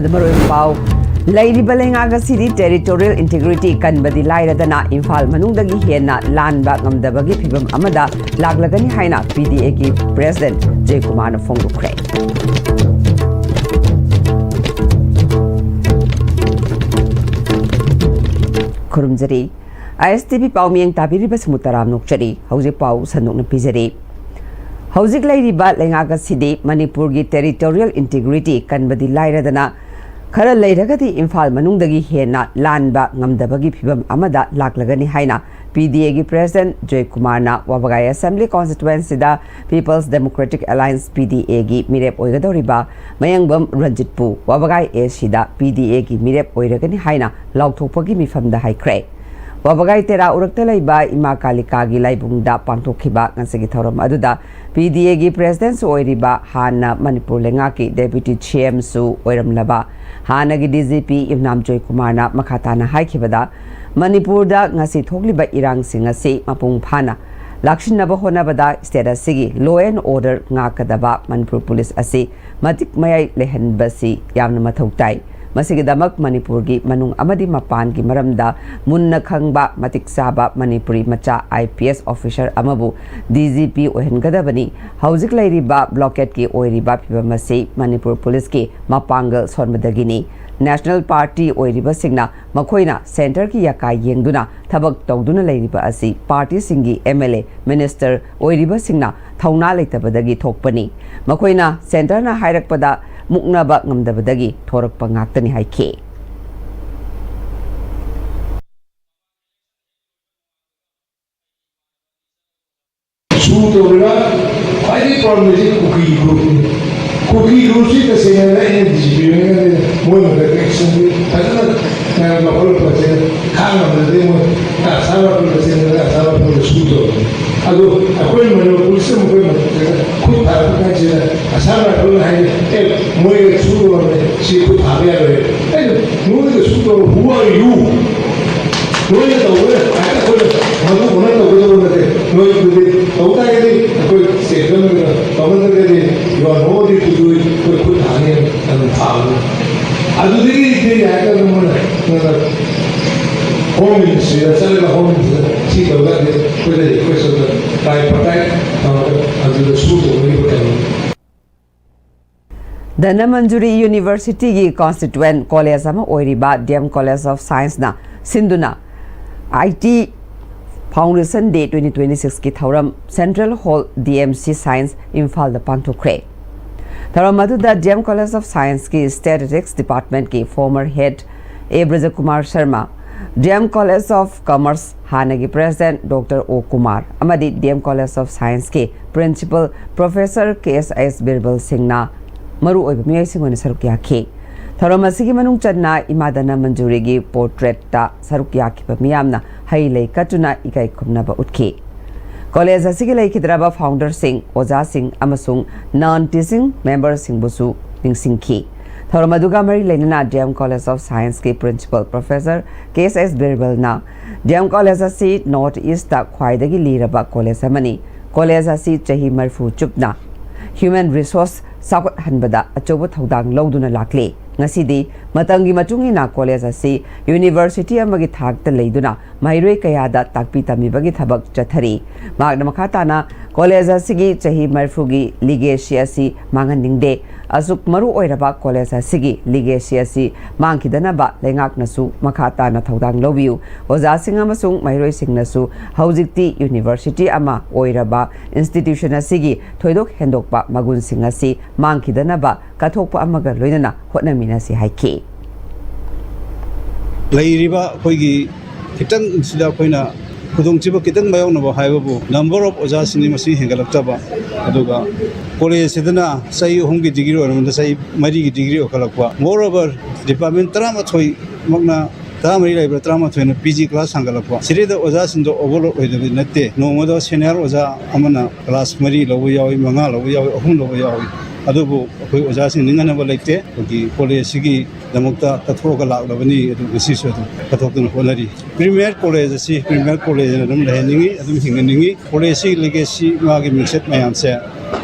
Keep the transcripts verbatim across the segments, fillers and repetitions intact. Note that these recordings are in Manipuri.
ꯃꯔꯨꯑꯣꯏꯕ ꯄꯥꯎ꯫ ꯂꯩꯔꯤꯕ ꯂꯩꯉꯥꯛ ꯑꯁꯤꯗꯤ territorial integrity ꯀꯟꯕꯗꯤ ꯂꯥꯏꯔꯗꯅ ꯏꯝꯐꯥꯜ ꯃꯅꯨꯡꯗꯒꯤ ꯍꯦꯟꯅ ꯂꯥꯟꯕ ꯉꯝꯗꯕꯒꯤ ꯐꯤꯚꯝ ꯑꯃꯗ ꯂꯥꯛꯂꯒꯅꯤ ꯍꯥꯏꯅ P D Aꯒꯤ President ꯖꯣꯏꯀꯨꯃꯥꯔꯅ ꯐꯣꯡꯗꯣꯛꯈ꯭ꯔꯦ꯫ ꯈꯨꯔꯨꯝꯖꯔꯤ꯫ ISTV ꯄꯥꯎ ꯃꯤꯌꯦꯡ ꯇꯥꯕꯤꯔꯤꯕꯁꯤꯡꯕꯨ ꯇꯔꯥꯝꯅ ꯑꯣꯛꯆꯔꯤ꯫ ꯍꯧꯖꯤꯛ ꯄꯥꯎ ꯁꯟꯗꯣꯛꯅ ꯄꯤꯖꯔꯤ꯫ ꯍꯧꯖꯤꯛ ꯂꯩꯔꯤꯕ ꯂꯩꯉꯥꯛ ꯑꯁꯤꯗꯤ ꯃꯅꯤꯄꯨꯔꯒꯤ territorial integrity ꯀꯟꯕꯗꯤ ꯂꯥꯏꯔꯗꯅ ꯈꯔ ꯂꯩꯔꯒꯗꯤ ꯏꯝꯐꯥꯜ ꯃꯅꯨꯡꯗꯒꯤ ꯍꯦꯟꯅ ꯂꯥꯟꯕ ꯉꯝꯗꯕꯒꯤ ꯐꯤꯚꯝ ꯑꯃꯗ ꯂꯥꯛꯂꯒꯅꯤ ꯍꯥꯏꯅ P D Aꯒꯤ President ꯖꯣꯏꯀꯨꯃꯥꯔꯅ ꯋꯥꯕꯒꯥꯏ Assembly Constituencyꯗ People's Democratic Alliance, P D Aꯒꯤ ꯃꯤꯔꯦꯞ ꯑꯣꯏꯒꯗꯧꯔꯤꯕ ꯃꯌꯥꯡꯕꯝ ꯔꯟꯖꯤꯠꯄꯨ ꯋꯥꯕꯒꯥꯏ ACꯗ P D Aꯒꯤ ꯃꯤꯔꯦꯞ ꯑꯣꯏꯔꯒꯅꯤ ꯍꯥꯏꯅ ꯂꯥꯎꯊꯣꯛꯄꯒꯤ ꯃꯤꯐꯝꯗ ꯍꯥꯏꯈ꯭ꯔꯦ꯫ ꯋꯥꯕꯒꯥꯏ ꯇꯦꯔꯥ ꯎꯔꯛꯇ ꯂꯩꯕ ꯏꯃꯥ ꯀꯥꯂꯤꯀꯥꯒꯤ ꯂꯥꯏꯕꯨꯡꯗ ꯄꯥꯡꯊꯣꯛꯈꯤꯕ ꯉꯁꯤꯒꯤ ꯊꯧꯔꯝ ꯑꯗꯨꯗ P D Aꯒꯤ Presidentꯁꯨ ꯑꯣꯏꯔꯤꯕ, ꯍꯥꯟꯅ ꯃꯅꯤꯄꯨꯔ ꯂꯩꯉꯥꯛꯀꯤ Deputy CMꯁꯨ ꯑꯣꯏꯔꯝꯂꯕ ꯍꯥꯟꯅꯒꯤ DGP ꯌꯨꯝꯅꯥꯝ ꯖꯣꯏꯀꯨꯃꯥꯔꯅ ꯃꯈꯥ ꯇꯥꯅ ꯍꯥꯏꯈꯤꯕꯗ, ꯃꯅꯤꯄꯨꯔꯗ ꯉꯁꯤ ꯊꯣꯛꯂꯤꯕ ꯏꯔꯥꯡꯁꯤꯡ ꯑꯁꯤ ꯃꯄꯨꯡ ꯐꯥꯅ ꯂꯥꯛꯁꯤꯟꯅꯕ ꯍꯣꯠꯅꯕꯗ state ꯑꯁꯤꯒꯤ law and order ꯉꯥꯛꯀꯗꯕ ꯃꯅꯤꯄꯨꯔ ꯄꯨꯂꯤꯁ ꯑꯁꯤ ꯃꯇꯤꯛ ꯃꯌꯥꯏ ꯂꯩꯍꯟꯕꯁꯤ ꯌꯥꯝꯅ ꯃꯊꯧ ꯇꯥꯏ꯫ ꯃꯁꯤꯒꯤꯗꯃꯛ ꯃꯅꯤꯄꯨꯔꯒꯤ ꯃꯅꯨꯡ ꯑꯃꯗꯤ ꯃꯄꯥꯟꯒꯤ ꯃꯔꯝꯗ ꯃꯨꯟꯅ ꯈꯪꯕ ꯃꯇꯤꯛ ꯆꯥꯕ ꯃꯅꯤꯄꯨꯔꯤ ꯃꯆꯥ IPS officer ꯑꯃꯕꯨ DGP ꯑꯣꯏꯍꯟꯒꯗꯕꯅꯤ꯫ ꯍꯧꯖꯤꯛ ꯂꯩꯔꯤꯕ blockadeꯀꯤ ꯑꯣꯏꯔꯤꯕ ꯐꯤꯚꯝ ꯑꯁꯤ ꯃꯅꯤꯄꯨꯔ ꯄꯨꯂꯤꯁꯀꯤ ꯃꯄꯥꯡꯒꯜ ꯁꯣꯟꯕꯗꯒꯤꯅꯤ꯫ National party ꯑꯣꯏꯔꯤꯕꯁꯤꯡꯅ ꯃꯈꯣꯏꯅ centreꯒꯤ ꯌꯥꯀꯥ ꯌꯦꯡꯗꯨꯅ ꯊꯕꯛ ꯇꯧꯗꯨꯅ ꯂꯩꯔꯤꯕ ꯑꯁꯤ partyꯁꯤꯡꯒꯤ MLA, minister ꯑꯣꯏꯔꯤꯕꯁꯤꯡꯅ ꯊꯧꯅꯥ ꯂꯩꯇꯕꯗꯒꯤ ꯊꯣꯛꯄꯅꯤ꯫ ꯃꯈꯣꯏꯅ centreꯅ ꯍꯥꯏꯔꯛꯄꯗ ꯃꯨꯛꯅꯕ ꯉꯝꯗꯕꯗꯒꯤ ꯊꯣꯔꯛꯄ ꯉꯥꯛꯇꯅꯤ ꯍꯥꯏꯈꯤ꯫ ꯁꯨ ꯇꯧꯔꯤꯕ ꯈ꯭ꯋꯥꯏꯗꯒꯤ ꯄꯥꯝꯅꯩꯁꯤ ꯀꯨꯀꯤ groupꯅꯤ꯫ ꯀꯨꯀꯤ groupꯁꯤ ꯇꯁꯦꯡꯅ ꯑꯩꯅ DGP ꯑꯣꯏꯔꯤꯉꯩꯗ ꯃꯣꯏ ꯃꯈꯩ actionꯗꯤ ꯐꯖꯅ ꯂꯧꯈꯠꯂꯛꯄꯁꯦ ꯈꯥꯡꯉꯝꯗꯗꯤ ꯃꯣꯏ ꯑꯁꯥꯝ ꯔꯥꯏꯐꯜꯗ ꯆꯦꯟꯗꯅ ꯑꯁꯥꯝ ꯔꯥꯏꯐꯜꯗ ꯁꯨ ꯇꯧꯔꯤ꯫ ꯑꯗꯣ ꯑꯩꯈꯣꯏ ꯃꯅꯤꯄꯨꯔ ꯄꯨꯂꯤꯁꯅ ꯃꯈꯣꯏ ꯃꯊꯛꯇ ꯈꯨꯠ ꯊꯥꯔꯛꯄ ꯀꯥꯟꯁꯤꯗ ꯑꯁꯥꯝ ꯔꯥꯏꯐꯜꯅ ꯍꯥꯏꯔꯦ, "ꯑꯦ, ꯃꯣꯏꯒ ꯁꯨ ꯇꯧꯔꯝꯃꯦ, ꯁꯤ ꯈꯨꯠ ꯊꯥꯕ ꯌꯥꯔꯣꯏ꯫" ꯑꯩꯅ, "ꯅꯣꯏꯒ ꯁꯨ ꯇꯧꯔ, who are you? ꯅꯣꯏꯅ ꯇꯧꯕ ꯍꯥꯏꯔ ꯑꯩꯈꯣꯏꯅ ꯃꯗꯨ ꯎꯅ ꯇꯧꯒꯗꯕ ꯅꯠꯇꯦ꯫ ꯅꯣꯏ ꯑꯗꯨꯗꯤ ꯇꯧ ꯇꯥꯔꯒꯗꯤ ꯑꯩꯈꯣꯏ state governmentꯅ ꯇꯧꯅꯗ꯭ꯔꯒꯗꯤ you are nobody to do it, ꯑꯩꯈꯣꯏ ꯈꯨꯠ ꯊꯥꯅꯤ" ꯑꯗꯨꯝ ꯊꯥꯕꯅꯤ꯫ ꯑꯗꯨꯗꯒꯤ ꯏꯊꯤꯜ ꯍꯥꯏꯔꯒ ꯃꯣꯏꯅ ꯍꯣꯝ ꯃꯤꯅꯤꯁꯇ꯭ꯔꯤꯗ ꯆꯠꯂꯒ ꯍꯣꯝ ꯃꯤꯅꯤꯁꯇ꯭ꯔꯤꯗ ꯁꯤ ꯇꯧꯔꯒꯗꯤ ꯑꯩꯈꯣꯏꯗ ꯔꯤꯀ꯭ꯋꯦꯁ ꯇꯧꯗꯅ ꯇꯥꯏ ꯄꯇꯥꯏ ꯇꯧꯔꯒ ꯑꯗꯨꯗ ꯁꯨ ꯇꯧꯅꯔꯤꯕ ꯀꯩꯅꯣ꯫ ꯙꯅꯃꯟꯖꯨꯔꯤ ꯌꯨꯅꯤꯚꯔꯁꯤꯇꯤꯒꯤ ꯀꯣꯟꯁꯇꯤꯇ꯭ꯌꯨꯑꯦꯟ ꯀꯣꯂꯦꯖ ꯑꯃ ꯑꯣꯏꯔꯤꯕ ꯗꯤ ꯑꯦꯝ ꯀꯣꯂꯦꯖ ꯑꯣꯐ ꯁꯥꯏꯟꯁꯅ ꯁꯤꯟꯗꯨꯅ I T foundation day twenty twenty ꯁꯤꯛꯁꯀꯤ ꯊꯧꯔꯝ central hall D M C science ꯏꯝꯐꯥꯜꯗ ꯄꯥꯡꯊꯣꯛꯈ꯭ꯔꯦ꯫ ꯊꯧꯔꯝ ꯑꯗꯨꯗ ꯗꯤ ꯑꯦꯝ ꯀꯣꯂꯦꯖ ꯑꯣꯐ ꯁꯥꯏꯟꯁꯀꯤ ꯁ꯭ꯇꯦꯇꯤꯁꯇꯤꯛꯁ ꯗꯤꯄꯥꯔꯠꯃꯦꯟꯠꯀꯤ former head A Brajakumar Sharma, D M college of commerce ꯍꯥꯟꯅꯒꯤ ꯄ꯭ꯔꯦꯁꯤꯗꯦꯟꯠ ꯗꯣꯛꯇꯔ ꯑꯣ ꯀꯨꯃꯥꯔ ꯑꯃꯗꯤ ꯗꯤ ꯑꯦꯝ ꯀꯣꯂꯦꯖ ꯑꯣꯐ ꯁꯥꯏꯟꯁꯀꯤ principal professor K S S Birbal ꯁꯤꯡꯅ ꯃꯔꯨꯑꯣꯏꯕ ꯃꯤꯑꯣꯏꯁꯤꯡ ꯑꯣꯏꯅ ꯁꯔꯨꯛ ꯌꯥꯈꯤ꯫ ꯊꯧꯔꯝ ꯑꯁꯤꯒꯤ ꯃꯅꯨꯡ ꯆꯟꯅ ꯏꯃꯥ ꯙꯅꯃꯟꯖꯨꯔꯤꯒꯤ ꯄꯣꯔꯇ꯭ꯔꯦꯠꯇ ꯁꯔꯨꯛ ꯌꯥꯈꯤꯕ ꯃꯤꯌꯥꯝꯅ ꯍꯩ ꯂꯩ ꯀꯠꯇꯨꯅ ꯏꯀꯥꯏ ꯈꯨꯝꯅꯕ ꯎꯠꯈꯤ꯫ ꯀꯣꯂꯦꯖ ꯑꯁꯤꯒꯤ ꯂꯩꯈꯤꯗ꯭ꯔꯕ ꯐꯥꯎꯟꯗꯔꯁꯤꯡ, ꯑꯣꯖꯥꯁꯤꯡ ꯑꯃꯁꯨꯡ ꯅꯟ ꯇꯤꯆꯤꯡ ꯃꯦꯝꯕꯔꯁꯤꯡꯕꯨꯁꯨ ꯅꯤꯡꯁꯤꯡꯈꯤ꯫ ꯊꯧꯔꯝ ꯑꯗꯨꯒ ꯃꯔꯤ ꯂꯩꯅꯅ ꯗꯤ ꯑꯦꯝ ꯀꯣꯂꯦꯖ ꯑꯣꯐ ꯁꯥꯏꯟꯁꯀꯤ ꯄ꯭ꯔꯤꯟꯁꯤꯄꯜ ꯄ꯭ꯔꯣꯐꯦꯁꯔ ꯀꯦ ꯑꯦꯁ ꯑꯦꯁ ꯕꯤꯔꯕꯜꯅ ꯗꯤ ꯑꯦꯝ ꯀꯣꯂꯦꯖ ꯑꯁꯤ ꯅꯣꯔꯠ ꯏꯁꯇ ꯈ꯭ꯋꯥꯏꯗꯒꯤ ꯂꯤꯔꯕ ꯀꯣꯂꯦꯖ ꯑꯃꯅꯤ꯫ ꯀꯣꯂꯦꯖ ꯑꯁꯤ ꯆꯍꯤ ꯃꯔꯤꯐꯨ ꯆꯨꯞꯅ ꯍ꯭ꯌꯨꯃꯦꯟ ꯔꯤꯁꯣꯔꯁ ꯆꯥꯎꯈꯠꯍꯟꯕꯗ ꯑꯆꯧꯕ ꯊꯧꯗꯥꯡ ꯂꯧꯗꯨꯅ ꯂꯥꯛꯂꯤ꯫ ꯉꯁꯤꯗꯤ ꯃꯇꯝꯒꯤ ꯃꯇꯨꯡ ꯏꯟꯅ ꯀꯣꯂꯦꯖ ꯑꯁꯤ ꯌꯨꯅꯤꯚꯔꯁꯤꯇꯤ ꯑꯃꯒꯤ ꯊꯥꯛꯇ ꯂꯩꯗꯨꯅ ꯃꯍꯩꯔꯣꯏ ꯀꯌꯥꯗ ꯇꯥꯛꯄꯤ ꯇꯝꯕꯤꯕꯒꯤ ꯊꯕꯛ ꯆꯠꯊꯔꯤ꯫ ꯃꯍꯥꯛꯅ ꯃꯈꯥ ꯇꯥꯅ ꯀꯣꯂꯦꯖ ꯑꯁꯤꯒꯤ ꯆꯍꯤ ꯃꯔꯤꯐꯨꯒꯤ ꯂꯤꯒꯦꯁꯤ ꯑꯁꯤ ꯃꯥꯡꯍꯟꯅꯤꯡꯗꯦ꯫ ꯑꯁꯨꯛ ꯃꯔꯨ ꯑꯣꯏꯔꯕ ꯀꯣꯂꯦꯖ ꯑꯁꯤꯒꯤ ꯂꯤꯒꯦꯁꯤ ꯑꯁꯤ ꯃꯥꯡꯈꯤꯗꯅꯕ ꯂꯩꯉꯥꯛꯅꯁꯨ ꯃꯈꯥ ꯇꯥꯅ ꯊꯧꯗꯥꯡ ꯂꯧꯕꯤꯌꯨ꯫ ꯑꯣꯖꯥꯁꯤꯡ ꯑꯃꯁꯨꯡ ꯃꯍꯩꯔꯣꯏꯁꯤꯡꯅꯁꯨ ꯍꯧꯖꯤꯛꯇꯤ ꯌꯨꯅꯤꯚꯔꯁꯤꯇꯤ ꯑꯃ ꯑꯣꯏꯔꯕ ꯏꯟꯁꯇꯤꯇ꯭ꯌꯨꯁꯟ ꯑꯁꯤꯒꯤ ꯊꯣꯏꯗꯣꯛ ꯍꯦꯟꯗꯣꯛꯄ ꯃꯒꯨꯟꯁꯤꯡ ꯑꯁꯤ ꯃꯥꯡꯈꯤꯗꯅꯕ ꯀꯠꯊꯣꯛꯄ ꯑꯃꯒ ꯂꯣꯏꯅꯅ ꯍꯣꯠꯅꯃꯤꯟꯅꯁꯤ ꯍꯥꯏꯈꯤ꯫ ꯂꯩꯔꯤꯕ ꯑꯩꯈꯣꯏꯒꯤ ꯈꯤꯇꯪ ꯁꯤꯗ ꯑꯩꯈꯣꯏꯅ ꯈꯨꯗꯣꯡꯊꯤꯕ ꯈꯤꯇꯪ ꯃꯥꯌꯣꯛꯅꯕ ꯍꯥꯏꯕꯕꯨ number of ꯑꯣꯖꯥꯁꯤꯡꯒꯤ ꯃꯁꯤꯡ ꯍꯦꯟꯒꯠꯂꯛꯇꯕ, ꯑꯗꯨꯒ ꯀꯣꯂꯦꯖꯁꯤꯗꯅ ꯆꯍꯤ ꯑꯍꯨꯝꯒꯤ ꯗꯤꯒ꯭ꯔꯤ ꯑꯣꯏꯔꯝꯕꯗ ꯆꯍꯤ ꯃꯔꯤꯒꯤ ꯗꯤꯒ꯭ꯔꯤ ꯑꯣꯏꯈꯠꯂꯛꯄ꯫ Moreover, department ꯇꯔꯥꯃꯥꯊꯣꯏꯃꯛꯅ, ꯇꯔꯥꯃꯔꯤ ꯂꯩꯕ꯭ꯔꯥ, ꯇꯔꯥꯃꯥꯊꯣꯏꯅ ꯄꯤ ꯖꯤ class ꯁꯥꯡꯒꯠꯂꯛꯄ꯫ ꯁꯤꯗꯩꯗ ꯑꯣꯖꯥꯁꯤꯡꯗꯣ overload ꯑꯣꯏꯗꯕꯗꯤ ꯅꯠꯇꯦ꯫ ꯅꯣꯡꯃꯗ senior ꯑꯣꯖꯥ ꯑꯃꯅ class ꯃꯔꯤ ꯂꯧꯕ ꯌꯥꯎꯏ, ꯃꯉꯥ ꯂꯧꯕ ꯌꯥꯎꯏ, ꯑꯍꯨꯝ ꯂꯧꯕ ꯌꯥꯎꯏ꯫ ꯑꯗꯨꯕꯨ ꯑꯩꯈꯣꯏ ꯑꯣꯖꯥꯁꯤꯡ ꯅꯤꯡꯍꯟꯅꯕ ꯂꯩꯇꯦ꯫ ꯑꯩꯈꯣꯏꯒꯤ ꯀꯣꯂꯦꯖꯁꯤꯒꯤꯗꯃꯛꯇ ꯀꯠꯊꯣꯛꯑꯒ ꯂꯥꯛꯂꯕꯅꯤ, ꯑꯗꯨ ꯉꯁꯤꯁꯨ ꯑꯗꯨꯝ ꯀꯠꯊꯣꯛꯇꯨꯅ ꯍꯣꯠꯅꯔꯤ꯫ Premier College ꯑꯁꯤ Premier College ꯑꯣꯏꯅ ꯑꯗꯨꯝ ꯂꯩꯍꯟꯅꯤꯡꯉꯤ, ꯑꯗꯨꯝ ꯍꯤꯡꯍꯟꯅꯤꯡꯉꯤ꯫ ꯀꯣꯂꯦꯖꯁꯤ legacy, ꯃꯥꯒꯤ ꯃꯤꯡꯆꯠ ꯃꯌꯥꯝꯁꯦ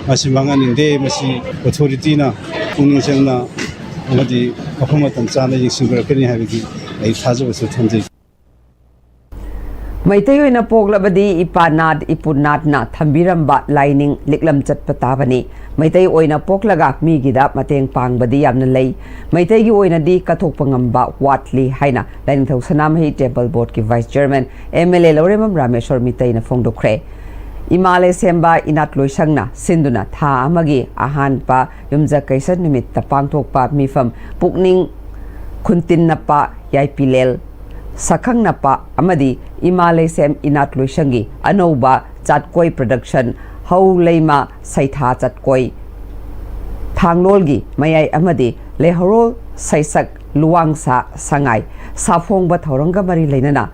ꯃꯁꯤ ꯃꯥꯡꯍꯟꯅꯤꯡꯗꯦ꯫ ꯃꯁꯤ authority ꯅ ꯄꯨꯛꯅꯤꯡ ꯆꯪꯅ ꯑꯃꯗꯤ ꯃꯐꯝ ꯃꯇꯝ ꯆꯥꯅ ꯌꯦꯡꯁꯤꯟꯕꯤꯔꯛꯀꯅꯤ ꯍꯥꯏꯕꯒꯤ ꯑꯩ ꯊꯥꯖꯕꯁꯨ ꯊꯝꯖꯩ꯫ ꯃꯩꯇꯩ ꯑꯣꯏꯅ ꯄꯣꯛꯂꯕꯗꯤ ꯏꯄꯥ ꯅꯥꯠ ꯏꯄꯨ ꯅꯥꯠꯅ ꯊꯝꯕꯤꯔꯝꯕ ꯂꯥꯏꯅꯤꯡ ꯂꯤꯛꯂꯝ ꯆꯠꯄ ꯇꯥꯕꯅꯤ꯫ ꯃꯩꯇꯩ ꯑꯣꯏꯅ ꯄꯣꯛꯂꯒ ꯃꯤꯒꯤꯗ ꯃꯇꯦꯡ ꯄꯥꯡꯕꯗꯤ ꯌꯥꯝꯅ ꯂꯩ꯫ ꯃꯩꯇꯩꯒꯤ ꯑꯣꯏꯅꯗꯤ ꯀꯠꯊꯣꯛꯄ ꯉꯝꯕ ꯋꯥꯠꯂꯤ ꯍꯥꯏꯅ ꯂꯥꯏꯅꯤꯡꯊꯧ ꯁꯅꯥꯃꯍꯤ ꯇꯦꯝꯄꯜ ꯕꯣꯔꯗꯀꯤ vice chairman M L A Laurembam Rameshor ꯃꯤꯇꯩꯅ ꯐꯣꯡꯗꯣꯛꯈ꯭ꯔꯦ꯫ ꯏꯃꯥ ꯂꯩꯁꯦꯝꯕ ꯏꯅꯥꯠ ꯂꯣꯏꯁꯪꯅ ꯁꯤꯟꯗꯨꯅ ꯊꯥ ꯑꯃꯒꯤ ꯑꯍꯥꯟꯕ ꯌꯨꯝꯖꯀꯩꯁ ꯅꯨꯃꯤꯠꯇ ꯄꯥꯡꯊꯣꯛꯄ ꯃꯤꯐꯝ ꯄꯨꯛꯅꯤꯡ ꯈꯨꯟꯇꯤꯟꯅꯄ ꯌꯥꯏꯄꯤꯂꯦꯜ ꯁꯛꯈꯪꯅꯄ ꯑꯃꯗꯤ ꯏꯃꯥ ꯂꯩꯁꯦꯝ ꯏꯅꯥꯠ ꯂꯣꯏꯁꯪꯒꯤ ꯑꯅꯧꯕ ꯆꯥꯠꯀꯣꯏ ꯄ꯭ꯔꯗꯛꯁꯟ ꯍꯧ ꯂꯩꯃ ꯁꯩꯊꯥ ꯆꯥꯠꯀꯣꯏ ꯊꯥꯡꯂꯣꯜꯒꯤ ꯃꯌꯥꯏ ꯑꯃꯗꯤ ꯂꯩꯍꯧꯔꯣꯜ ꯁꯩꯁꯛ ꯂꯨꯋꯥꯡꯁꯥ ꯁꯉꯥꯏ ꯁꯥꯐꯣꯡꯕ ꯊꯧꯔꯝꯒ ꯃꯔꯤ ꯂꯩꯅꯅ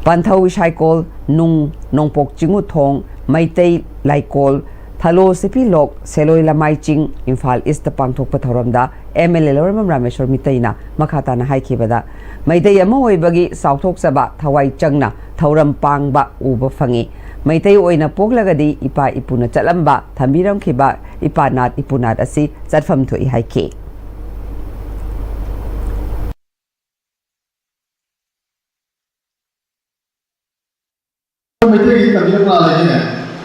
ꯄꯥꯟꯊꯧ ꯏꯁꯥꯏꯀꯣꯜ, ꯅꯨꯡ, ꯅꯣꯡꯄꯣꯛ ꯆꯤꯡꯉꯨꯊꯣꯡ, ꯃꯩꯇꯩ ꯂꯥꯏꯀꯣꯜ, ꯊꯂꯣ ꯁꯤꯐꯤꯂꯣꯛ, ꯁꯦꯂꯣꯏ ꯂꯃꯥꯏ ꯆꯤꯡ, ꯏꯝꯐꯥꯜ ꯏꯁꯇ ꯄꯥꯡꯊꯣꯛꯄ ꯊꯧꯔꯝꯗ M L A Laurembam Rameshor ꯃꯤꯇꯩꯅ ꯃꯈꯥ ꯇꯥꯅ ꯍꯥꯏꯈꯤꯕꯗ, ꯃꯩꯇꯩ ꯑꯃ ꯑꯣꯏꯕꯒꯤ ꯆꯥꯎꯊꯣꯛꯆꯕ ꯊꯋꯥꯏ ꯆꯪꯅ ꯊꯧꯔꯝ ꯄꯥꯡꯕ ꯎꯕ ꯐꯪꯉꯤ꯫ ꯃꯩꯇꯩ ꯑꯣꯏꯅ ꯄꯣꯛꯂꯒꯗꯤ ꯏꯄꯥ ꯏꯄꯨꯅ ꯆꯠꯂꯝꯕ, ꯊꯝꯕꯤꯔꯝꯈꯤꯕ ꯏꯄꯥ ꯅꯥꯠ ꯏꯄꯨ ꯅꯥꯠ ꯑꯁꯤ ꯆꯠꯐꯝ ꯊꯣꯛꯏ ꯍꯥꯏꯈꯤ꯫ ꯃꯩꯇꯩꯒꯤ ꯇꯝꯕꯤꯅꯕ ꯀꯅꯥ ꯂꯩꯒꯦꯅꯦ?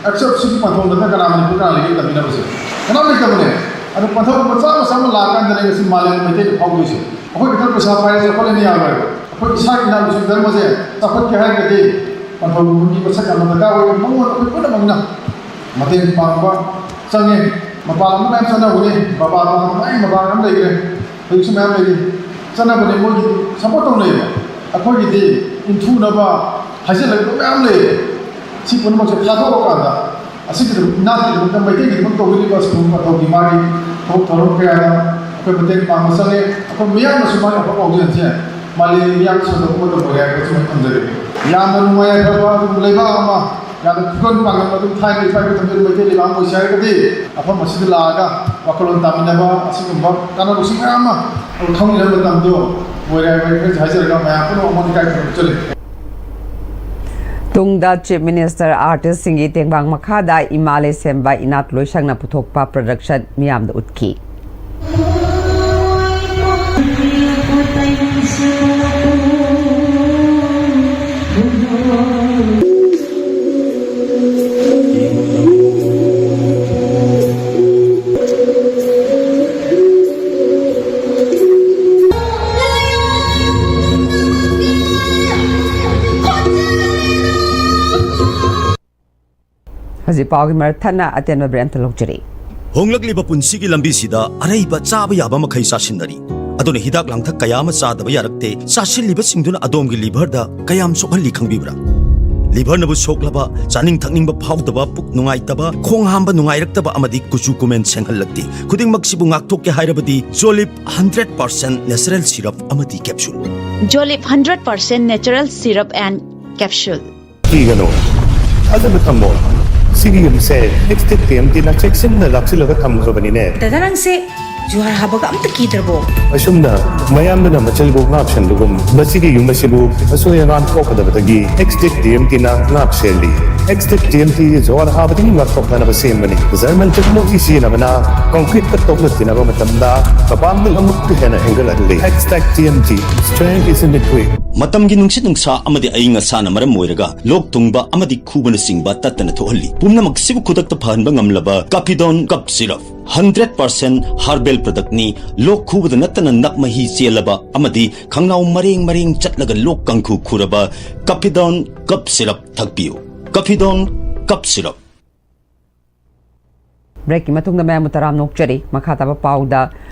ꯑꯦꯛꯁꯦꯞ ꯁꯤꯒꯤ ꯄꯟꯊꯧ ꯅꯠꯇꯅ ꯀꯅꯥ ꯃꯅꯤꯄꯨꯔ ꯀꯅꯥ ꯂꯩꯒꯦ ꯇꯝꯕꯤꯅꯕꯁꯦ? ꯀꯅꯥꯝ ꯂꯩꯇꯕꯅꯦ꯫ ꯑꯗꯣ ꯄꯟꯊꯧ ꯃꯆꯥ ꯃꯆꯥ ꯑꯃ ꯂꯥꯛꯑꯀꯥꯟꯗꯅꯦ ꯉꯁꯤ ꯃꯥꯂꯦꯝ ꯃꯩꯇꯩꯅ ꯐꯥꯎꯗꯣꯏꯁꯦ꯫ ꯑꯩꯈꯣꯏ ꯈꯤꯇꯪ ꯄꯩꯁꯥ ꯄꯥꯏꯔꯦ ꯆꯥꯎꯈꯠꯂꯦꯅ ꯌꯥꯔꯣꯏ꯫ ꯑꯩꯈꯣꯏ ꯏꯁꯥꯒꯤ ꯏꯅꯥꯠ ꯂꯣꯏꯁꯤꯡ ꯙꯔꯃꯁꯦ ꯆꯥꯎꯈꯠꯀꯦ ꯍꯥꯏꯔꯒꯗꯤ ꯄꯟꯊꯧꯒꯨꯝꯕ ꯃꯤ ꯃꯁꯛ ꯌꯥꯝꯅ ꯗꯔꯀꯥꯔ ꯑꯣꯏ꯫ ꯃꯉꯣꯟꯗ ꯑꯩꯈꯣꯏ ꯄꯨꯝꯅꯃꯛꯅ ꯃꯇꯦꯡ ꯄꯥꯡꯕ ꯆꯪꯉꯦ꯫ ꯃꯄꯥꯟ ꯂꯝꯗ ꯃꯌꯥꯝ ꯆꯠꯅꯕꯅꯤ, ꯃꯄꯥꯟ ꯂꯝꯗ ꯃꯌꯥꯝ ꯃꯄꯥꯟ ꯂꯝ ꯂꯩꯈ꯭ꯔꯦ, ꯍꯧꯖꯤꯛꯁꯨ ꯃꯌꯥꯝ ꯂꯩꯔꯤ꯫ ꯆꯠꯅꯕꯅꯤ, ꯃꯣꯏꯒꯤ ꯁꯞꯄꯣꯔꯠ ꯇꯧꯅꯩꯕ꯫ ꯑꯩꯈꯣꯏꯒꯤꯗꯤ ꯏꯟꯊꯨꯅꯕ ꯍꯥꯏꯖꯤꯜꯂꯛꯄ ꯃꯌꯥꯝ ꯂꯩꯌꯦ꯫ ꯁꯤ ꯄꯨꯝꯅꯃꯛꯁꯦ ꯊꯥꯗꯣꯛꯑꯀꯥꯟꯗ ꯑꯁꯤꯒꯤꯗꯃꯛ, ꯏꯅꯥꯠꯀꯤꯗꯃꯛꯇ, ꯃꯩꯇꯩꯒꯤꯗꯃꯛ ꯇꯧꯕꯤꯔꯤꯕ ꯁ꯭ꯀꯨꯜ ꯃꯊꯧꯒꯤ ꯃꯥꯒꯤ ꯊꯕꯛ ꯊꯧꯔꯝ ꯀꯌꯥꯗ ꯑꯩꯈꯣꯏ ꯃꯇꯦꯡ ꯄꯥꯡꯕ ꯆꯪꯉꯦ꯫ ꯑꯩꯈꯣꯏ ꯃꯤꯌꯥꯝꯅꯁꯨ ꯃꯥꯒꯤ ꯑꯐꯕ ꯄꯥꯎꯖꯦꯜꯁꯦ ꯃꯥꯂꯦꯝꯒꯤ ꯃꯤꯌꯥꯝ ꯁꯟꯗꯣꯛꯄ ꯉꯝꯕ ꯑꯣꯏꯔꯦ ꯍꯥꯏꯕꯁꯤꯃ ꯊꯝꯖꯒꯦ꯫ ꯌꯥꯝꯅ ꯅꯨꯡꯉꯥꯏ ꯌꯥꯏꯐꯕ ꯑꯗꯨꯒꯨꯝꯕ ꯂꯩꯕꯥꯛ ꯑꯃ, ꯌꯥꯝꯅ ꯈꯨꯗꯣꯜ ꯄꯥꯡꯒꯟꯕ ꯑꯗꯨꯝ ꯊꯥꯏꯅ ꯏꯄꯥ ꯏꯄꯨ ꯊꯝꯕꯤꯔꯝꯕ ꯃꯩꯇꯩ ꯂꯩꯕꯥꯛ ꯑꯃ ꯑꯣꯏꯁꯦ ꯍꯥꯏꯔꯒꯗꯤ ꯃꯐꯝ ꯑꯁꯤꯗ ꯂꯥꯛꯑꯒ ꯋꯥꯈꯜꯂꯣꯟ ꯇꯥꯃꯤꯟꯅꯕ ꯑꯁꯤꯒꯨꯝꯕ ꯀꯥꯟꯅꯕꯁꯤꯡ ꯃꯌꯥꯝ ꯑꯃ ꯑꯩꯈꯣꯏ ꯈꯪꯃꯤꯟꯅꯕ ꯃꯇꯝꯗꯣ ꯑꯣꯏꯔꯦ ꯍꯥꯏꯕ ꯑꯩ ꯍꯥꯏꯖꯔꯒ ꯃꯌꯥꯝ ꯄꯨꯝꯅꯃꯛ ꯑꯃꯗꯤ ꯏꯀꯥꯏ ꯈꯨꯝꯅꯕ ꯆꯠꯂꯤ꯫ ꯇꯨꯡꯗ ꯆꯤꯐ ꯃꯤꯅꯤꯁꯇꯔ ꯑꯥꯔꯇꯤꯁꯁꯤꯡꯒꯤ ꯇꯦꯡꯕꯥꯡ ꯃꯈꯥꯗ ꯏꯃꯥ ꯂꯩꯁꯦꯝꯕ ꯏꯅꯥꯠ ꯂꯣꯏꯁꯪꯅ ꯄꯨꯊꯣꯛꯄ ꯄ꯭ꯔꯗꯛꯁꯟ ꯃꯤꯌꯥꯝꯗ ꯎꯠꯈꯤ꯫ ꯍꯧꯖꯤꯛ ꯄꯥꯎꯒꯤ ꯃꯔꯛ ꯊꯠꯅ ꯑꯇꯦꯟꯕ ꯕ꯭ꯔꯦꯛ ꯑꯝꯇ ꯂꯧꯖꯔꯤ꯫ ꯍꯣꯡꯂꯛꯂꯤꯕ ꯄꯨꯟꯁꯤꯒꯤ ꯂꯝꯕꯤꯁꯤꯗ ꯑꯔꯩꯕ ꯆꯥꯕ ꯌꯥꯕ ꯃꯈꯩ ꯆꯥꯁꯤꯟꯅꯔꯤ꯫ ꯑꯗꯨꯅ ꯍꯤꯗꯥꯛ ꯂꯥꯡꯊꯛ ꯀꯌꯥ ꯑꯃ ꯆꯥꯗꯕ ꯌꯥꯔꯛꯇꯦ꯫ ꯆꯥꯁꯤꯜꯂꯤꯕꯁꯤꯡꯗꯨꯅ ꯑꯗꯣꯝꯒꯤ ꯂꯤꯚꯔꯗ ꯀꯌꯥꯝ ꯁꯣꯛꯍꯜꯂꯤ ꯈꯪꯕꯤꯕ꯭ꯔꯥ? ꯂꯤꯚꯔꯅꯕꯨ ꯁꯣꯛꯂꯕ, ꯆꯥꯅꯤꯡ ꯊꯛꯅꯤꯡꯕ ꯐꯥꯎꯗꯕ, ꯄꯨꯛ ꯅꯨꯡꯉꯥꯏꯇꯕ, ꯈꯣꯡ ꯍꯥꯝꯕ ꯅꯨꯡꯉꯥꯏꯔꯛꯇꯕ ꯑꯃꯗꯤ ꯀꯨꯆꯨ ꯀꯨꯃꯦꯟ ꯁꯦꯡꯍꯜꯂꯛꯇꯦ꯫ ꯈꯨꯗꯤꯡꯃꯛꯁꯤꯕꯨ ꯉꯥꯛꯊꯣꯛꯀꯦ ꯍꯥꯏꯔꯕꯗꯤ Jolip hundred percent natural syrup ꯑꯃꯗꯤ capsule꯫ Jolip hundred percent natural syrup and capsule꯫ ꯀꯤꯒꯅꯨ, ꯊꯥꯖꯕ ꯊꯝꯃꯣ꯫ ꯁꯤꯒꯤ ꯌꯨꯝꯁꯦ ꯑꯦꯛꯁꯇꯦꯛ ꯇꯤ ꯑꯦꯝ ꯇꯤꯅ ꯆꯦꯛꯁꯤꯟꯅ ꯂꯥꯛꯁꯤꯜꯂꯒ ꯊꯝꯈ꯭ꯔꯕꯅꯤꯅꯦ꯫ ꯗꯗꯥ, ꯅꯪꯁꯦ ꯖꯨꯍꯥꯔ ꯍꯥꯕꯒ ꯑꯝꯇ ꯀꯤꯗ꯭ꯔꯕꯣ? ꯑꯁꯨꯝꯅ ꯃꯌꯥꯝꯗꯨꯅ ꯃꯆꯜꯕꯨ ꯉꯥꯛ ꯁꯦꯟꯕꯒꯨꯝ, ꯃꯁꯤꯒꯤ ꯌꯨꯝ ꯑꯁꯤꯕꯨ ꯑꯁꯣꯏ ꯑꯉꯥꯝ ꯊꯣꯛꯀꯗꯕꯗꯒꯤ ꯑꯦꯛꯁꯇꯦꯛ ꯇꯤ ꯑꯦꯝ ꯇꯤꯅ ꯉꯥꯛ ꯁꯦꯜꯂꯤ꯫ ꯑꯦꯛꯁꯇꯦꯛ ꯇꯤ ꯑꯦꯝ ꯇꯤ ꯖꯨꯍꯥꯔ ꯍꯥꯕꯗꯒꯤ ꯉꯥꯛꯊꯣꯛꯅꯅꯕ ꯁꯦꯝꯕꯅꯤ꯫ ꯖꯔꯃꯟ ꯇꯦꯛꯅꯣꯂꯣꯖꯤ ꯁꯤꯖꯤꯟꯅꯕꯅ ꯀꯣꯡꯀ꯭ꯔꯤꯠꯀ ꯇꯣꯛꯅ ꯇꯤꯟꯅꯕ ꯃꯇꯝꯗ ꯃꯄꯥꯡꯒꯜ ꯑꯃꯨꯛꯀ ꯍꯦꯟꯅ ꯍꯦꯟꯒꯠꯍꯜꯂꯤ꯫ Extech T M T, strength is in liquid꯫ ꯃꯇꯝꯒꯤ ꯅꯨꯡꯁꯤꯠ ꯅꯨꯡꯁꯥ ꯑꯃꯗꯤ ꯑꯏꯪ ꯑꯁꯥꯅ ꯃꯔꯝ ꯑꯣꯏꯔꯒ ꯂꯣꯛ ꯊꯨꯡꯕ ꯑꯃꯗꯤ ꯈꯨꯕꯅꯆꯤꯡꯕ ꯇꯠꯇꯅ ꯊꯣꯛꯍꯜꯂꯤ꯫ ꯄꯨꯝꯅꯃꯛꯁꯤꯕꯨ ꯈꯨꯗꯛꯇ ꯐꯍꯟꯕ ꯉꯝꯂꯕ ꯀꯥꯐꯤꯗꯣꯟ ꯀꯞ syrup. Hundred percent herbal product ꯅꯤ꯫ ꯂꯣꯛ ꯈꯨꯕꯗ ꯅꯠꯇꯅ ꯅꯞ ꯃꯍꯤ ꯆꯦꯜꯂꯕ ꯑꯃꯗꯤ ꯈꯪꯅꯥꯎ ꯃꯔꯦꯡ ꯃꯔꯦꯡ ꯆꯠꯂꯒ ꯂꯣꯛ ꯀꯥꯡꯈꯨ ꯈꯨꯔꯕ ꯀꯥꯐꯤꯗꯣꯟ ꯀꯞ ꯁꯤꯔꯞ ꯊꯛꯄꯤꯌꯨ꯫ ꯀꯥꯐꯤꯗꯣꯟ ꯀꯞ ꯁꯤꯔꯞ꯫ ꯕ꯭ꯔꯦꯛꯀꯤ ꯃꯇꯨꯡꯗ ꯃꯌꯥꯝꯕꯨ ꯇꯔꯥꯝꯅ ꯑꯣꯛꯆꯔꯤ꯫ ꯃꯈꯥ ꯇꯥꯕ ꯄꯥꯎꯗ,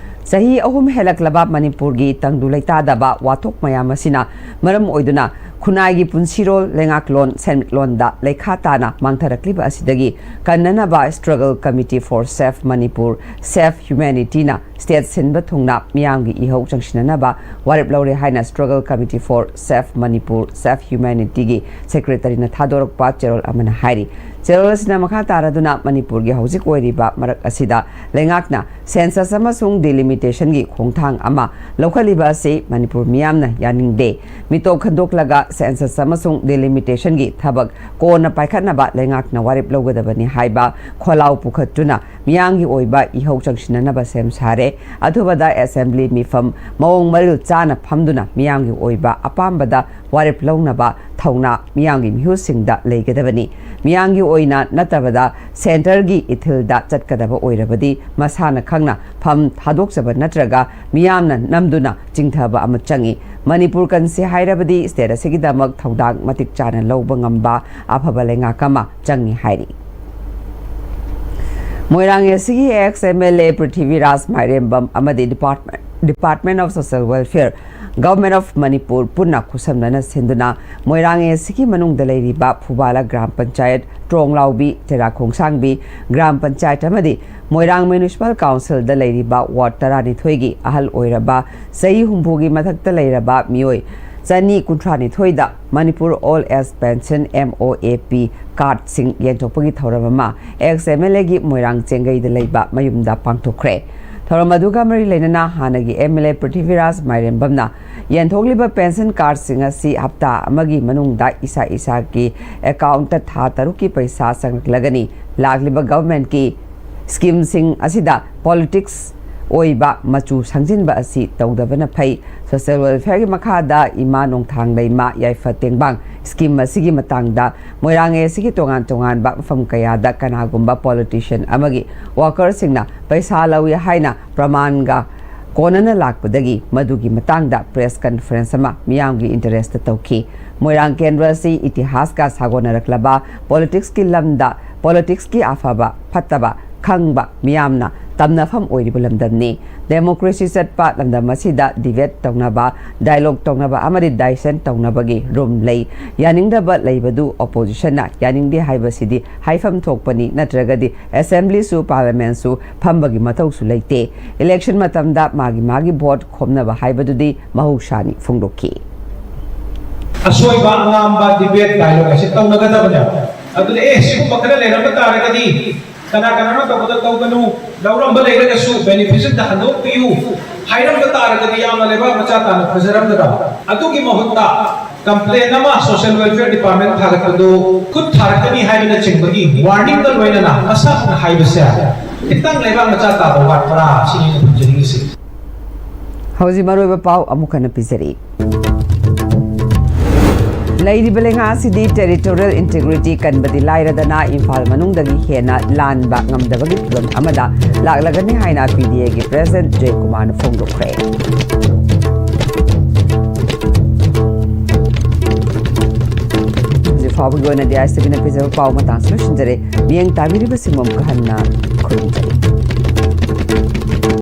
ꯆꯍꯤ ꯑꯍꯨꯝ ꯍꯦꯜꯂꯛꯂꯕ ꯃꯅꯤꯄꯨꯔꯒꯤ ꯇꯪꯗꯨ ꯂꯩꯇꯥꯗꯕ ꯋꯥꯊꯣꯛ ꯃꯌꯥꯝ ꯑꯁꯤꯅ ꯃꯔꯝ ꯑꯣꯏꯗꯨꯅ ꯈꯨꯟꯅꯥꯏꯒꯤ ꯄꯨꯟꯁꯤꯔꯣꯜ, ꯂꯩꯉꯥꯛꯂꯣꯟ, ꯁꯦꯟꯃꯤꯠꯂꯣꯟꯗ ꯂꯩꯈꯥ ꯇꯥꯅ ꯃꯥꯡꯊꯔꯛꯂꯤꯕ ꯑꯁꯤꯗꯒꯤ ꯀꯟꯅꯅꯕ Struggle Committee for Save Manipur, save ꯍ꯭ꯌꯨꯃꯦꯅꯤꯇꯤꯅ ꯁ꯭ꯇꯦꯠ ꯁꯤꯟꯕ ꯊꯨꯡꯅ ꯃꯤꯌꯥꯝꯒꯤ ꯏꯍꯧ ꯆꯪꯁꯤꯟꯅꯅꯕ ꯋꯥꯔꯦꯞ ꯂꯧꯔꯦ ꯍꯥꯏꯅ Struggle Committee for Save Manipur, save ꯍ꯭ꯌꯨꯃꯦꯅꯤꯇꯤꯒꯤ ꯁꯦꯀ꯭ꯔꯦꯇꯔꯤꯅ ꯊꯥꯗꯣꯔꯛꯄ ꯆꯦꯔꯣꯜ ꯑꯃꯅ ꯍꯥꯏꯔꯤ꯫ ꯆꯦꯔꯣꯜ ꯑꯁꯤꯅ ꯃꯈꯥ ꯇꯥꯔꯗꯨꯅ ꯃꯅꯤꯄꯨꯔꯒꯤ ꯍꯧꯖꯤꯛ ꯑꯣꯏꯔꯤꯕ ꯃꯔꯛ ꯑꯁꯤꯗ ꯂꯩꯉꯥꯛꯅ ꯁꯦꯟꯁꯁ ꯑꯃꯁꯨꯡ ꯗꯤꯂꯤꯃꯤꯇꯦꯁꯟꯒꯤ ꯈꯣꯡꯊꯥꯡ ꯑꯃ ꯂꯧꯈꯠꯂꯤꯕ ꯑꯁꯤ ꯃꯅꯤꯄꯨꯔ ꯃꯤꯌꯥꯝꯅ ꯌꯥꯅꯤꯡꯗꯦ꯫ ꯃꯤꯇꯣꯞ ꯈꯟꯗꯣꯛꯂꯒ census ꯑꯃꯁꯨꯡ delimitationꯒꯤ ꯊꯕꯛ ꯀꯣꯟꯅ ꯄꯥꯏꯈꯠꯅꯕ ꯂꯩꯉꯥꯛꯅ ꯋꯥꯔꯦꯞ ꯂꯧꯒꯗꯕꯅꯤ ꯍꯥꯏꯕ ꯈꯣꯜꯂꯥꯎ ꯄꯨꯈꯠꯇꯨꯅ ꯃꯤꯌꯥꯝꯒꯤ ꯑꯣꯏꯕ ꯏꯍꯧ ꯆꯪꯁꯤꯟꯅꯅꯕ ꯁꯦꯝ ꯁꯥꯔꯦ꯫ ꯑꯊꯨꯕꯗ assembly ꯃꯤꯐꯝ ꯃꯑꯣꯡ ꯃꯔꯤꯜ ꯆꯥꯅ ꯐꯝꯗꯨꯅ ꯃꯤꯌꯥꯝꯒꯤ ꯑꯣꯏꯕ ꯑꯄꯥꯝꯕꯗ ꯋꯥꯔꯦꯞ ꯂꯧꯅꯕ ꯊꯧꯅꯥ ꯃꯤꯌꯥꯝꯒꯤ ꯃꯤꯍꯨꯠꯁꯤꯡꯗ ꯂꯩꯒꯗꯕꯅꯤ꯫ ꯃꯤꯌꯥꯝꯒꯤ ꯑꯣꯏꯅ ꯅꯠꯇꯕꯗ centreꯒꯤ ꯏꯊꯤꯜꯗ ꯆꯠꯀꯗꯕ ꯑꯣꯏꯔꯕꯗꯤ ꯃꯁꯥꯅ ꯈꯪꯅ ꯐꯝ ꯊꯥꯗꯣꯛꯆꯕ ꯅꯠꯇ꯭ꯔꯒ ꯃꯤꯌꯥꯝꯅ ꯅꯝꯗꯨꯅ ꯆꯤꯡꯊꯕ ꯑꯃ ꯆꯪꯏ꯫ ꯃꯅꯤꯄꯨꯔ ꯀꯟꯁꯤ ꯍꯥꯏꯔꯕꯗꯤ state ꯑꯁꯤꯒꯤꯗꯃꯛ ꯊꯧꯗꯥꯡ ꯃꯇꯤꯛ ꯆꯥꯅ ꯂꯧꯕ ꯉꯝꯕ ꯑꯐꯕ ꯂꯩꯉꯥꯛ ꯑꯃ ꯆꯪꯏ ꯍꯥꯏꯔꯤ꯫ ꯃꯣꯏꯔꯥꯡ ꯑꯦꯁꯤꯒꯤ ex MLA ꯄ꯭ꯔꯤꯊꯤꯕꯤꯔꯥꯖ ꯃꯥꯏꯔꯦꯝꯕꯝ ꯑꯃꯗꯤ Department, Department of Social Welfare, Government of Manipur ꯄꯨꯟꯅ ꯈꯨꯠꯁꯝꯅꯅ ꯁꯤꯟꯗꯨꯅ ꯃꯣꯏꯔꯥꯡ ꯑꯦꯁꯤꯒꯤ ꯃꯅꯨꯡꯗ ꯂꯩꯔꯤꯕ ꯐꯨꯕꯥꯂꯥ ꯒ꯭ꯔꯥꯝ ꯄꯟꯆꯥꯌꯠ, ꯇ꯭ꯔꯣꯡꯂꯥꯎꯕꯤ, ꯇꯦꯔꯥ ꯈꯣꯡꯁꯥꯡꯕꯤ ꯒ꯭ꯔꯥꯝ ꯄꯟꯆꯥꯌꯠ ꯑꯃꯗꯤ ꯃꯣꯏꯔꯥꯡ Municipal Councilꯗ ꯂꯩꯔꯤꯕ ward ꯇꯔꯥꯅꯤꯊꯣꯏꯒꯤ ꯑꯍꯜ ꯑꯣꯏꯔꯕ ꯆꯍꯤ ꯍꯨꯝꯐꯨꯒꯤ ꯃꯊꯛꯇ ꯂꯩꯔꯕ ꯃꯤꯑꯣꯏ ꯆꯅꯤ ꯀꯨꯟꯊ꯭ꯔꯥꯅꯤꯊꯣꯏꯗ Manipur Old Age Pension, MOAP, cardꯁꯤꯡ ꯌꯦꯟꯊꯣꯛꯄꯒꯤ ꯊꯧꯔꯝ ꯑꯃ ex MLAꯒꯤ ꯃꯣꯏꯔꯥꯡ ꯆꯦꯡꯒꯩꯗ ꯂꯩꯕ ꯃꯌꯨꯝꯗ ꯄꯥꯡꯊꯣꯛꯈ꯭ꯔꯦ꯫ ꯊꯧꯔꯝ ꯑꯗꯨꯒ ꯃꯔꯤ ꯂꯩꯅꯅ ꯍꯥꯟꯅꯒꯤ MLA ꯄ꯭ꯔꯤꯊꯤꯕꯤꯔꯥꯖ ꯃꯥꯏꯔꯦꯝꯕꯝꯅ ꯌꯦꯟꯊꯣꯛꯂꯤꯕ pension cardꯁꯤꯡ ꯑꯁꯤ ꯍꯞꯇꯥ ꯑꯃꯒꯤ ꯃꯅꯨꯡꯗ ꯏꯁꯥ ꯏꯁꯥꯒꯤ accountꯇ ꯊꯥ ꯇꯔꯨꯛꯀꯤ ꯄꯩꯁꯥ ꯆꯪꯂꯛꯂꯒꯅꯤ꯫ ꯂꯥꯛꯂꯤꯕ governmentꯀꯤ schemeꯁꯤꯡ ꯑꯁꯤꯗ politics ꯑꯣꯏꯕ ꯃꯆꯨ ꯁꯪꯖꯤꯟꯕ ꯑꯁꯤ ꯇꯧꯗꯕꯅ ꯐꯩ꯫ Social welfareꯒꯤ ꯃꯈꯥꯗ ꯏꯃꯥ ꯅꯣꯡꯊꯥꯡ ꯂꯩꯃ ꯌꯥꯏꯐ ꯇꯦꯡꯕꯥꯡ scheme ꯑꯁꯤꯒꯤ ꯃꯇꯥꯡꯗ ꯃꯣꯏꯔꯥꯡ ꯑꯦꯁꯤꯒꯤ ꯇꯣꯉꯥꯟ ꯇꯣꯉꯥꯟꯕ ꯃꯐꯝ ꯀꯌꯥꯗ ꯀꯅꯥꯒꯨꯝꯕ politician ꯑꯃꯒꯤ workerꯁꯤꯡꯅ ꯄꯩꯁꯥ ꯂꯧꯏ ꯍꯥꯏꯅ ꯄ꯭ꯔꯃꯥꯟꯒ ꯀꯣꯟꯅꯅ ꯂꯥꯛꯄꯗꯒꯤ ꯃꯗꯨꯒꯤ ꯃꯇꯥꯡꯗ press conference ꯑꯃ ꯃꯤꯌꯥꯝꯒꯤ interestꯇ ꯇꯧꯈꯤ꯫ ꯃꯣꯏꯔꯥꯡ ꯀꯦꯟꯗ꯭ꯔ ꯑꯁꯤ ꯏꯇꯤꯍꯥꯁꯀ ꯁꯥꯒꯣꯟꯅꯔꯛꯂꯕ politicsꯀꯤ ꯂꯝꯗ politicsꯀꯤ ꯑꯐꯕ ꯐꯠꯇꯕ ꯈꯪꯕ ꯃꯤꯌꯥꯝꯅ ꯇꯝꯅꯐꯝ ꯑꯣꯏꯔꯤꯕ ꯂꯝꯗꯝꯅꯤ꯫ Democracy ꯆꯠꯄ ꯂꯝꯗꯝ ꯑꯁꯤꯗ debate ꯇꯧꯅꯕ, dialogue ꯇꯧꯅꯕ ꯑꯃꯗꯤ dissent ꯇꯧꯅꯕꯒꯤ room ꯂꯩ꯫ ꯌꯥꯅꯤꯡꯗꯕ ꯂꯩꯕꯗꯨ oppositionꯅ ꯌꯥꯅꯤꯡꯗꯦ ꯍꯥꯏꯕꯁꯤꯗꯤ ꯍꯥꯏꯐꯝ ꯊꯣꯛꯄꯅꯤ, ꯅꯠꯇ꯭ꯔꯒꯗꯤ assemblyꯁꯨ parliamentꯁꯨ ꯐꯝꯕꯒꯤ ꯃꯊꯧꯁꯨ ꯂꯩꯇꯦ꯫ Election ꯃꯇꯝꯗ ꯃꯥꯒꯤ ꯃꯥꯒꯤ vote ꯈꯣꯝꯅꯕ ꯍꯥꯏꯕꯗꯨꯗꯤ ꯃꯍꯧꯁꯥꯅꯤ ꯐꯣꯡꯗꯣꯛꯈꯤ꯫ ꯑꯁꯣꯏꯕ ꯑꯉꯥꯝꯕ debate dialogue ꯑꯁꯤ ꯇꯧꯅꯒꯗꯕꯅꯦꯕ꯫ ꯑꯗꯨꯅ ꯑꯦ, ꯁꯤꯒꯨꯝꯕ ꯈꯔ ꯂꯩꯔꯝꯕ ꯇꯥꯔꯒꯗꯤ ꯀꯅꯥ ꯀꯅꯥꯅꯣ ꯇꯧꯕꯗ ꯇꯧꯒꯅꯨ, ꯂꯧꯔꯝꯕ ꯂꯩꯔꯒꯁꯨ beneficiaryꯗ ꯍꯟꯗꯣꯛꯄꯤꯌꯨ ꯍꯥꯏꯔꯝꯕ ꯇꯥꯔꯒꯗꯤ ꯌꯥꯝꯅ ꯂꯩꯕꯥꯛ ꯃꯆꯥ ꯇꯥꯅ ꯐꯖꯔꯝꯒꯗꯕ꯫ ꯑꯗꯨꯒꯤ ꯃꯍꯨꯠꯇ ꯀꯝꯄ꯭ꯂꯦꯟ ꯑꯃ ꯁꯣꯁꯤꯌꯦꯜ ꯋꯦꯜꯐꯤꯌꯔ ꯗꯤꯄꯥꯔꯠꯃꯦꯟ ꯊꯥꯒꯠꯄꯗꯨ ꯈꯨꯠ ꯊꯥꯔꯛꯀꯅꯤ ꯍꯥꯏꯕꯅꯆꯤꯡꯕꯒꯤ ꯋꯥꯔꯅꯤꯡꯒ ꯂꯣꯏꯅꯅ ꯃꯁꯛ ꯍꯥꯏꯕꯁꯦ ꯈꯤꯇꯪ ꯂꯩꯕꯥꯛ ꯃꯆꯥ ꯇꯥꯕ ꯋꯥꯠꯄ꯭ꯔꯥ ꯁꯤꯅꯤ ꯑꯩꯅ ꯊꯝꯖꯅꯤꯡꯉꯤꯁꯤ꯫ ꯍꯧꯖꯤꯛ ꯃꯔꯨꯑꯣꯏꯕ ꯄꯥꯎ ꯑꯃꯨꯛ ꯍꯟꯅ ꯄꯤꯖꯔꯤ꯫ ꯂꯩꯔꯤꯕ ꯂꯩꯉꯥꯛ ꯑꯁꯤꯗꯤ ꯇꯦꯔꯤꯇꯣꯔꯤꯌꯦꯜ ꯏꯟꯇꯤꯒ꯭ꯔꯤꯇꯤ ꯀꯟꯕꯗꯤ ꯂꯥꯏꯔꯗꯅ ꯏꯝꯐꯥꯜ ꯃꯅꯨꯡꯗꯒꯤ ꯍꯦꯟꯅ ꯂꯥꯟꯕ ꯉꯝꯗꯕꯒꯤ ꯐꯤꯚꯝ ꯑꯃꯗ ꯂꯥꯛꯂꯒꯅꯤ ꯍꯥꯏꯅ ꯄꯤ ꯗꯤ ꯑꯦꯒꯤ ꯄ꯭ꯔꯦꯁꯤꯗꯦꯟꯠ ꯖꯣꯏꯀꯨꯃꯥꯔꯅ ꯐꯣꯡꯗꯣꯛꯈ꯭ꯔꯦ꯫ ꯍꯧꯖꯤꯛ ꯐꯥꯎꯕꯒꯤ ꯑꯣꯏꯅꯗꯤ ꯑꯥꯏ ꯑꯦꯁ ꯇꯤ ꯚꯤꯅ ꯄꯤꯖꯕ ꯄꯥꯎ ꯃꯇꯥꯡꯁꯤ ꯂꯣꯏꯁꯤꯟꯖꯔꯦ꯫ ꯃꯤꯠꯌꯦꯡ ꯇꯥꯕꯤꯔꯤꯕꯁꯤꯡꯕꯨ ꯑꯃꯨꯛꯀ ꯍꯟꯅ ꯈꯨꯔꯨꯝꯖꯔꯤ꯫